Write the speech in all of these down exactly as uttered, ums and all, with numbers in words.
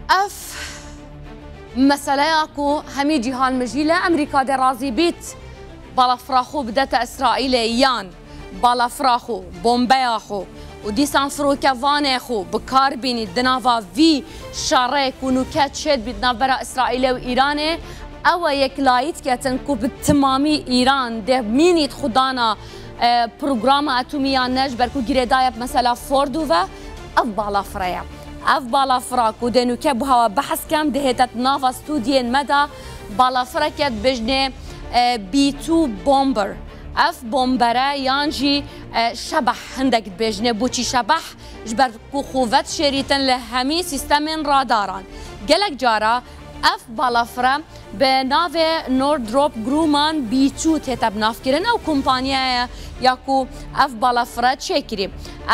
Ev meseleya ku hemî cîhan mijî li Amerîka de razî bît, balafira xwe bidete Îsraîlê yan balafira xwe, bombeya xwe û dîsan firokevanê xwe bi kar bînî di nava vî şerê ku nûke çêdibît navbera Îsraîlê û Îranê, ew e yek layît ketin ku bi timamî Îran dê mînît xwedana, e, programa atomî yan ne, ji ber ku girêdayê bi mesela Fordo ve, ev balafira ye. Ev balafira ku dê nûke bi hewa behs kem, dihête di nava stûdiyên me de balafireke dibêjinê, e, B two bomber. Ev bombere yan jî, e, şebeh hindek dibêjinê. Boçî şebeh? Ji ber ku xwe vedişêrîtin li hemî sîstemên radaran. Gelek cara ev balafire bi navê Northrop Grumman B two tête binavkirin. Ew kompanyaya ye ya ku ev balafire çêkirî.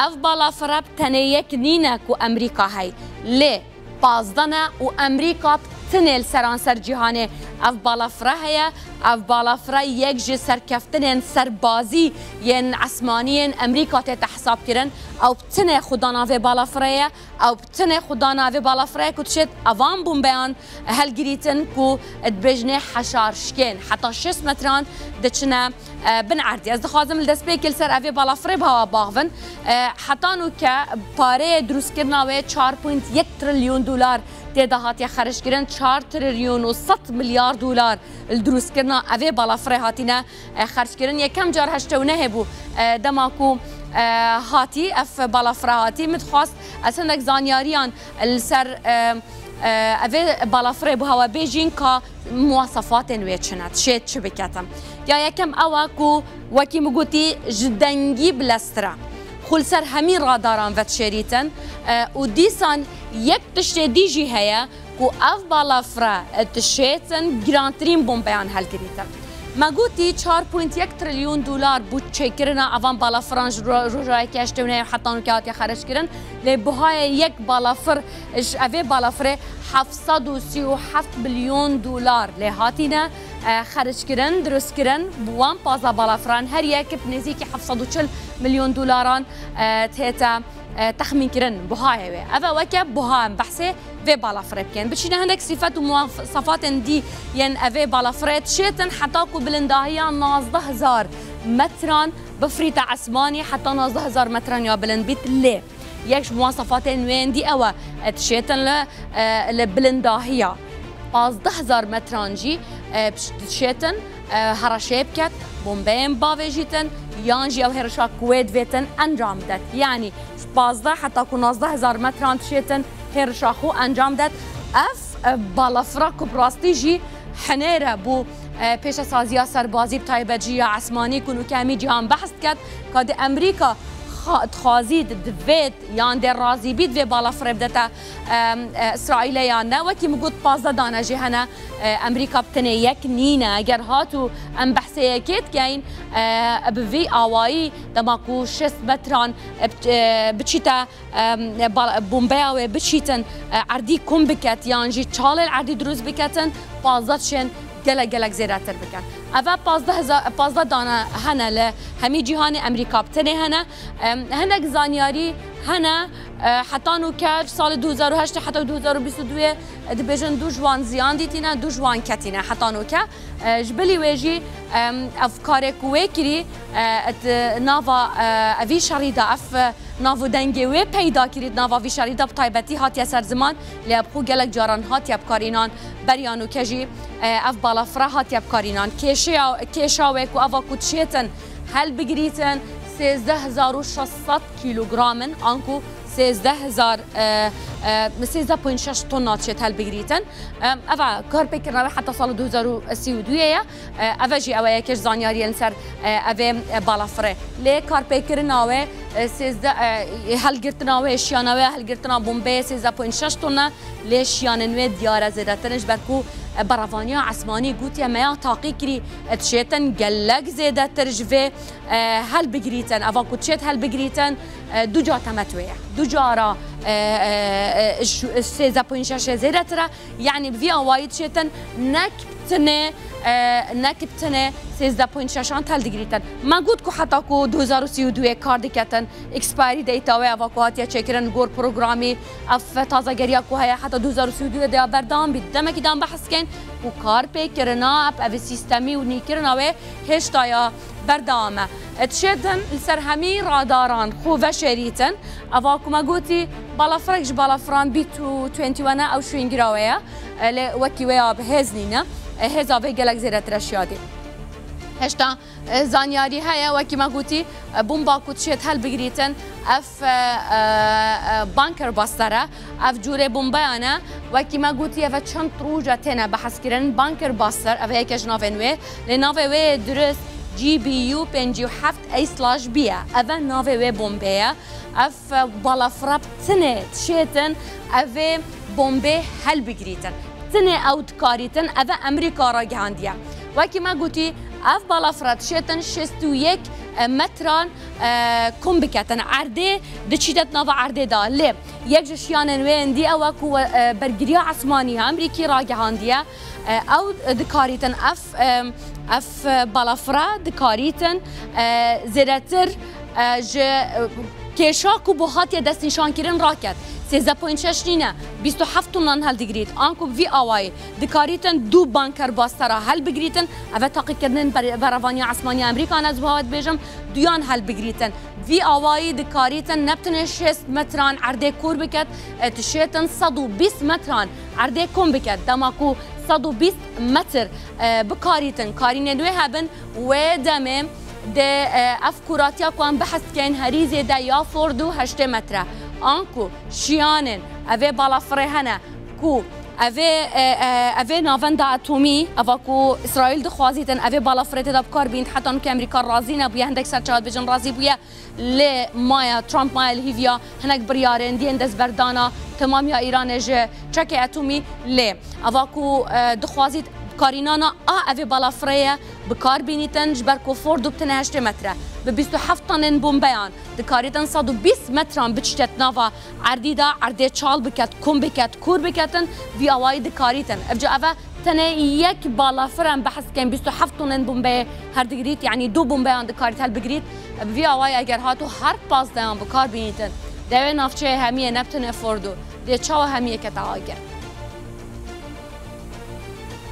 Ev balafire bi tenê yek nîne ku Amerîka hey. Lê pazdeh ne û Amerîka bi tinê li seranser cîhanê ev balafire heye. Ev balafire yek ji serkeftinên serbazî yên esmanî yên Amerîka tête hesabkirin. Ew bi tinê xwedana vê balafirê ye. Ew bi tinê xwedana vê balafirê ku dişêt evan bombeyan helgirîtin ku dibêjinê heşar şikên. Heta şêst metran diçine, e, bin erdî. Ez dixwazim li destpêkê li ser evê balafirê bi hewa baxivin. E, heta nûke pareyê dirustkirina wê çar point yek trilyon dolar tê de hatiye xerckirin. Çar trilyon û sed milyar dolar li dirustkirina evê balafirê hatine, e, xerckirin. Yekem car heştê û nehê bû, e, dema ku, e, hatî, ev balafira hatî. Min dixwast ez hindek zanyariyan li ser, e, e, evê balafirê bi hewa bêjîn ka muwasefatên wê çi ne, dişê çi biketin. Ya yekem ew e ku wekî min gotî ji dengî bileztir e. Xwe li ser hemî radaran vedişêrîtin, e, û dîsan yek tiştê dî jî heye, ku ev balafire dişêtin girantirîn bombeyan helgirîtin. Me gotî çar point yek trilyon dolar bû çêkirina evan balafiran ji ro-, roja yekê heştê û nehê heta nûke hatiye xerckirin. Lê buhayê yek balafir ji evê balafirê heft sed û sî û heft milyon dolar lê hatîne, e, xerckirin, dirustkirin. Bi wan pazdeh balafiran her yek bi nêzîkî heft sed û çil milyon dolaran, e, tête, e, texmînkirin buhayê wê. Ev e weke buha em behsê vê balafirê bikin. Biçîne hindek sîfet û muwasafatên dî yên evê balafirê dişêtin heta ku bilindahiya nazdeh hezar metran bifrîte esmanî, heta nazdeh hezar metran ya bilind bît. Lê yek ji muwasafatên wê yên dî ew e, dişêtin li, e, li bilindahiya pazdeh hezar metran jî, e, dişêtin, e, hereşeyê biket, bombeyên bavêjîtin, yan jî ew hêrişa ku wê divêtin encam bidet. Yanî ji pazdeh heta ku nazdeh hezar metran dişêtin hêrişa xwe encam bidet. Ev, e, balafira ku bi rastî jî hinêr e bo, e, pêşesaziya serbazî, bi taybet jî ya esmanî ku nûke hemî cîhan behs diket, ka di Amerîka xa-, dixwazî di, divêt yan dê razî bît vê balafirê bidete, em, e, Îsraîlê yan ne. Wekî min got, pazdeh dane jî hene, e, Amerîka bi tenê yek nîne. Eger hat û em behsê yekê dikeyn, e, bi vî awayî dema ku şêst metran, e, bi-, e, biçîte, em, ba-, bombeya wê biçîtin, e, erdî kom biket yan jî çalê li erdî dirust biketin, pazdeh dişên gelek gelek zêdetir bikin. Ev e pazdeh hezar, pazdeh dane hene li hemî cîhanê, Amerîka bi tenê hene. Em, hinek zanyarî hene, e, heta nûke ji salê du hezar û heştê heta du hezar û bîst û duyê, e, dibêjin du ji wan ziyan dîtîne, du ji wan ketîne heta nûke. E, ji bilî wê jî, em, ev karê ku wê kirî, e, di nava, e, evî şerî de ev, e, nav û dengê wê peyda kirî di nava vî şerî de bi taybetî hatiye ser ziman, lê ev xwe gelek caran hatiye bikarînan. Beriya nûke jî, e, ev balafira hatiye bikarînan. Kêşeya, kêşa wê ku eva ku dişêtin helbigirîtin sêzdeh hezar û şeş sed kîlogram in, anku sêzdeh hezar, e, e, sêzdeh point şeş tonna dişêt helbigirîtin. E, eva karpêkirina wê heta sala du hezar û sî û duyê ye. E, eve jî ew e yekê ji zanyariyên li ser, e, evê, e, balafirê. Lê karpêkirina wê, e, sêzdeh, e, helgirtina wê, şiyana wê, helgirtina bombeyê sêzdeh point şeş tonna, lê şiyanên wê diyar e zêdetir in, ji ber ku, e, berevaniya esmanî gotiye me ya taqî kirî, e, dişêtin gelek zêdetir ji vê, e, helbigirîtin. Eva ku dişêt helbigirîtin, e, du car temet wê ye. Du cara, e, e, e, ji, sêzdeh point şeş e zêdetir e. Yanî bi vî awayî dişêtin nek tinê, e, ne ki bi tinê sêzdeh point şeşan tel digirîtin. Me got ku heta ku du hezar û sî û duyê kar diketin, expiry date wê eva ku hatiye çêkirin gor programî, ev tazegeriya ku heye heta du hezar û sî û duyê de ya berdewam bît. Demekî dan behs kein ku kar pê kirina, ev, ev sîstemî û nîkirina wê hêşta ya berdewam e. E, dişêtin li ser hemî radaran xwe veşêrîtin. Eva ku me gotî, balafirek ji balafiran B two twenty-one e, ew şwêngira wê ye. E, lê wekî wê ya bi hêz nîne. E, hêza vê gelek zêdetir e şiyadî. Hêşta, e, zanyarî heye, wekî me gotî, e, bomba ku dişêt helbigirîtin, ev, e, e, e, bunker buster e. Ev cûrê bombeyan e. Wekî me gotî, ev e çend roj e têne behs kirin. Bunker buster, ev e yeke ji navên wê. Lê navê wê yê dirust G B U pêncî û heft A slash B ye. Ev e navê wê bombê ye. Ev, e, balafira bi tinê dişêtin, ev ê bombê helbigirîtin. Tinê ew dikarîtin, ev e Amerîka ragihandiye. Wekî me gotî, ev balafira dişêtin şêst û yek, e, metran, e, kom biketin. Erdê diçîte di nava erdê de. Lê yek ji şiyanên wê yindî ew e ku we, e, bergiriya esmanî ya Amerîkî ragihandiye. E, ew dikarîtin ev, e, ev balafira dikarîtin, e, zêdetir, e, ji, e, kêşa ku bo hatiye destnîşankirin raket. Sêzdeh point şeş nîne, bîst û heft tonan heldigirît. Anku bi vî awayî dikarîtin du bunker bastera helbigirîtin. Ev e taqîkirinên ber-, berevaniya esmaniya Amerîkan, ez bi hewa dibêjim, duyan helbigirîtin. Vî awayî dikarîtin ne bi tenê şêst metran erdê kûr biket, e, dişêtin sed û bîst metran erdê kom biket. Dema ku sed û bîst metr, e, bikarîtin, karînên wê hebin, wê demê de, e, ev kûratiya ku em behs dikeyin herî zêde ya Fordo heştê metre. Anku şiyanên evê balafirê hene ku evê, e, e, evê navenda atomî, eva ku Îsraîl dixwazîtin evê balafirê tê de bi kar bîn, heta nûke Amerîka razî nebûye, hindek serçawe dibêjin razî bûye. Lê maye Trump maye li hîviya hinek biryarên diyên destberdana temamiya Îranê ji çekê atomî lê. Eva ku, e, dixwazît karînana a evê balafirê ye bi kar bînîtin, ji ber ku Fordo bi tenê heştê metre, bi bîst û heft tonên bombeyan dikarîtin sed û bîst metran biçîte di nava erdî de, erdê çal biket, kom biket, kûr biketin, vî awayî dikarîtin. Evca eve tenê yek balafir em behs dikin, bîst û heft tonên bombeyê herdigirît, yanî du bombeyan dikarît helbigirît. Bi vî awayî eger hatu her pazdeyan bi kar bînîtin, dewê navçeyê hemiyê ne bi tenê Fordo, dê çawa hemiyê kete agir?